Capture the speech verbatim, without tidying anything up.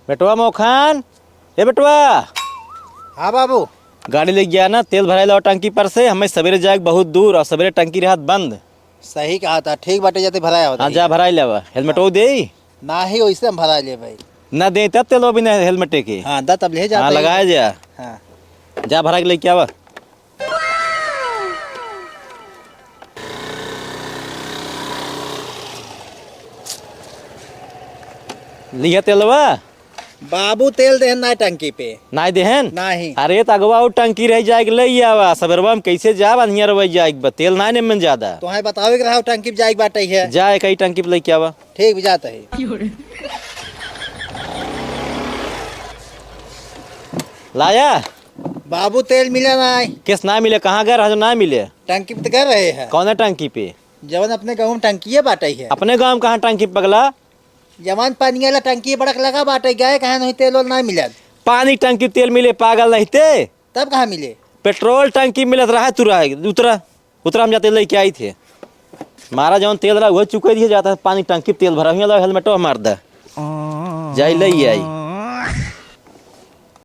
बेटवा मोखन, ए बेटवा। हाँ बाबू। गाड़ी लेके गया ना, तेल भराई लावा टंकी पर से, हमें सवेरे जाए के बहुत दूर और सवेरे टंकी रहत बंद। सही कहा था, ठीक बाटे, जाते भराया होता हाँ, है। जा भराई लावा, हेलमेटो दे। ना ही वैसे हम भरा ले भाई। ना दे तब तेल बिना हेलमेटे के। हाँ, दा तब ले जाते हाँ, हैं। लगाया जा। हाँ। जा भरा के लेके आवा। लिया तेलवा। बाबू तेल देहन ना टंकी पे। नाय देहन? नाही। अरे त अगवा उ टंकी रह जाए के ले आवा। सबेरवा में कैसे जाब, अनियर रह जाए के बा। तेल नाय ने में ज्यादा। तोहे बतावे के रहा टंकी पे जाए के बाटे है। जा एक ही टंकी पे लेके आवा। ठीक भी जाता है। लाया? बाबू तेल मिला नाय। किस ना मिले? कहाँ गए रहा जो ना मिले? टंकी पे तो गए रहे हैं। कौन टंकी पे? जवन अपने गाँव में टंकी है बाटे है। अपने गाँव में कहाँ टंकी पगला? जवान पानी वाला टंकी बड़क लगा बाटे, गए कहाँ नहीं तेल वेल ना मिलत। पानी टंकी तेल मिले पागल नहीं ते? तब कहाँ मिले? पेट्रोल टंकी मिलत रहा तू रहा, उतरा, उतरा हम जाते लेके आई थे। मारा जौन तेल रहा वह चुके दिए जाता है, पानी टंकी तेल भरा हुआ लगा हेलमेटो मार दा। जाई ले आई।